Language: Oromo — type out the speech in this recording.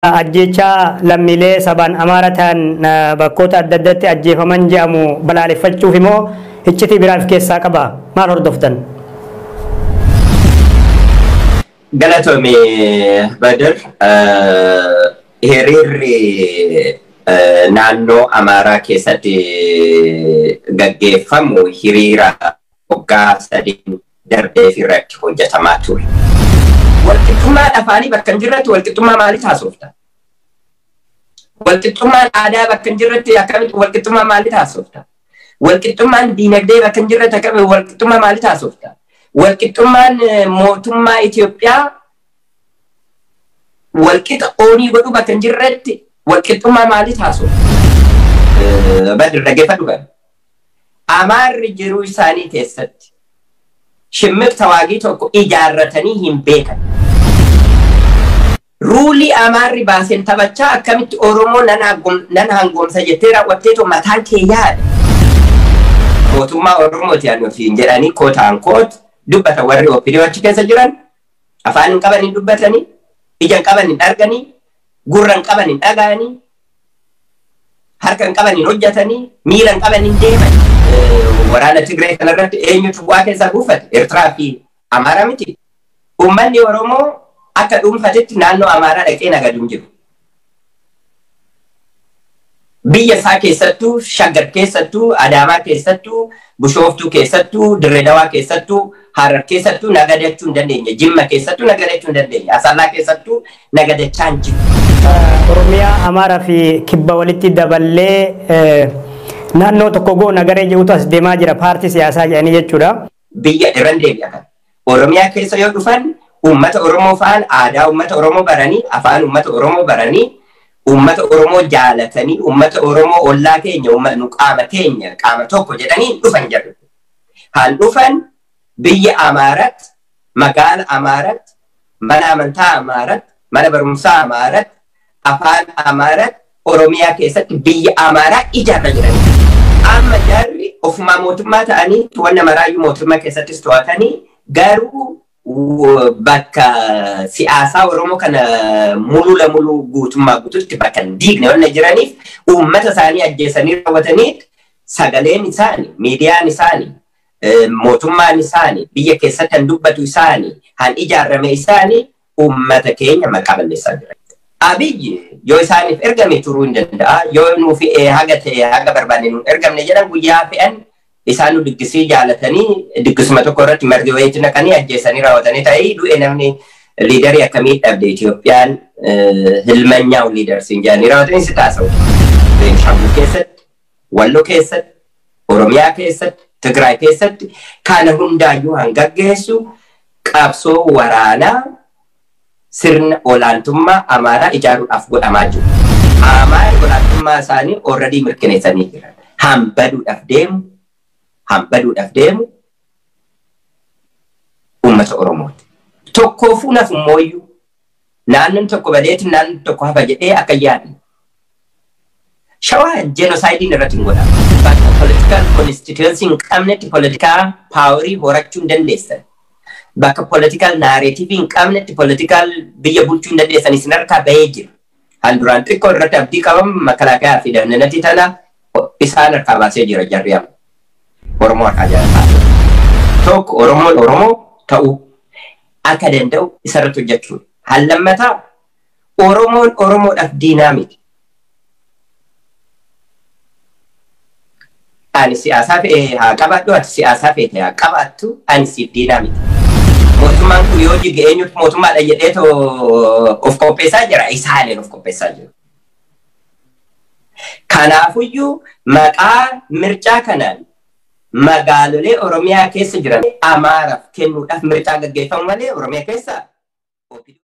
Ajjeechaa lammiilee sabaan Amaara ta'an bakkoota adda addaatti ajjeefaman jedhamu balaaleffachuuf immoo iccitii biraa of keessaa qaba. Maal hordoftan? Galatoomi Badir, hiriirri naannoo Amaaraa keessatti gaggeeffamu hiriira waggaa 3 darbeef irratti hojjetamaa ture. Walqixxummaan afaanii bakka hin jirretti walqixxummaa maalii taasifta? Walqixxummaan aadaa bakka hin jirretti akkamitti walqixxummaa maalii taasifta? Walqixxummaan diinagdee bakka hin jirretti akkamitti walqixxummaa maalii taasifta? Walqixxummaan mootummaa Itoophiyaa walqixa oonii godhuu bakka hin jirretti walqixxummaa maalii taasifta? Badir, dhaggeeffadhu kana. Amaarri jiruu isaanii keessatti shimmiq tawaagii tokko ijaarratanii hin beekan. Ruulii Amaarri baaseen taphachaa akkamitti Oromoo nan hangoomsa jettee raawwatteetoo mataan kee yaada. Mootummaa Oromooti ani ofiin jedhanii kootaan koot dubbata warri OPDO achi keessa jiran, afaan hin qaban hin dubbatanii, ija hin qaban hin arganii, gurra hin qaban hin dhaga'anii, harka hin qaban hin hojjetanii, miila hin qaban hin deeman. Waraana Tigree kanarratti eenyutu bu'aa keessaa buufate? Eertiraa fi Amaaraa miti. Uummanni Oromoo akka dhuunfatetti naannoo Amaaraa dhaqee nagadu hin jiru. Biyya isaa keessattuu, Shaggar keessattuu, Adaamaa keessattuu, Bishooftuu keessattuu, Dirree Dawaa keessattuu, Harar keessattuu nagadachuu hin dandeenye. Jimma keessattuu nagadachuu hin dandeenye. Asallaa keessattuu nagadachaa hin jiru. Oromiyaa, Amaaraa fi Kibba walitti daballee naannoo tokko goona garee jedhutu as deemaa jira paartii siyaasaa jedhanii jechuudha. Biyya irran deebi'a kan. Oromiyaa keessa yoo dhufan uummata Oromoo fa'aan aadaa uummata Oromoo baranii, afaan uummata Oromoo baranii, uummata Oromoo jaalatanii, uummata Oromoo ollaa keenya, nu qaama keenya, qaama tokko jedhanii dhufan jedhu. Haan dhufan biyya Amaaratti, magaala Amaaratti, mana amantaa Amaaratti, mana barumsaa Amaaratti, afaan Amaaratti, Oromiyaa keessatti biyya Amaaraa ijaarra jedhanii. Amma jarri ofumaa mootummaa ta'anii wanna maraayyuu mootummaa keessattis to'atanii, garuu bakka siyaasaa Oromoo kana muluu lamuluu guutummaa guututti bakka hin diigne wanna jiraniif uummata isaanii ajjeesanii raawwatanii, sagaleen isaanii, miidiyaan isaanii, mootummaan isaanii, biyya keessatti han dubbatu isaanii, han ijaarame isaanii uummata keenya maqaa balleessaa jira. Abiyyi yoo isaaniif ergame turuu hin danda'a. Yoo nuuf haga ta'e haga barbaanne nuun ergamne jedhan, guyyaa fe'an isaan nu diggisii jaalatanii diggisuma tokko irratti margi wayiitti naqanii ajjeesanii raawwatanii ta'ee du'e, namni leaderii akkamii dhabde Itoophiyaan, hilmanyaa'u leadersiin jedhanii raawwatanii si taasa'u. Beenishaangul keessatti, Walloo keessatti, Oromiyaa keessatti, Tigraay keessatti kana hundaayyuu hangaggeessu qabsoo waraanaa sirna olaantummaa Amaaraa ijaaruudhaaf godhamaa jiru. Amaarri olaantummaa isaanii already mirkaneessanii jiran. Hambaduudhaaf deemu uummata Oromooti. Tokkoofuu naaf immooyyuu naannoon tokko badeeti naannoon tokko hafa jedhee akka yaadne. Shawaa genocideiin irratti hin godhamu. Bakka political constituency hin qabnetti political powerii horachuu hin dandeessan. Bakka political narrative hin qabnetti political biyya bulchuu hin dandeessan, isin harkaa bahee jira. Handuraan xiqqoo irratti abdii qaban makalaakaa fi dandanatti tana isaan harkaa baasee jira jarri amma. Oromoo harkaa jala. Tokko, Oromoon Oromoo ta'uu akka danda'u isarratti hojjechuudha. Hallammataa, Oromoon Oromoodhaaf diinaa miti. Ani siyaasaa fe'e haa qabaadhu, ati siyaasaa feete haa qabaattu, ani siif diinaa miti. Mootummaan kun yoo jige eenyutu mootummaadha jedheetoo of qopheessaa jira, isaaniin of qopheessaa jiru. Kanaafuyyuu maqaa mircaa kanaan magaalolee Oromiyaa keessa jiran Amaaraaf kennuudhaaf mircaa gaggeeffamu malee Oromiyaa keessa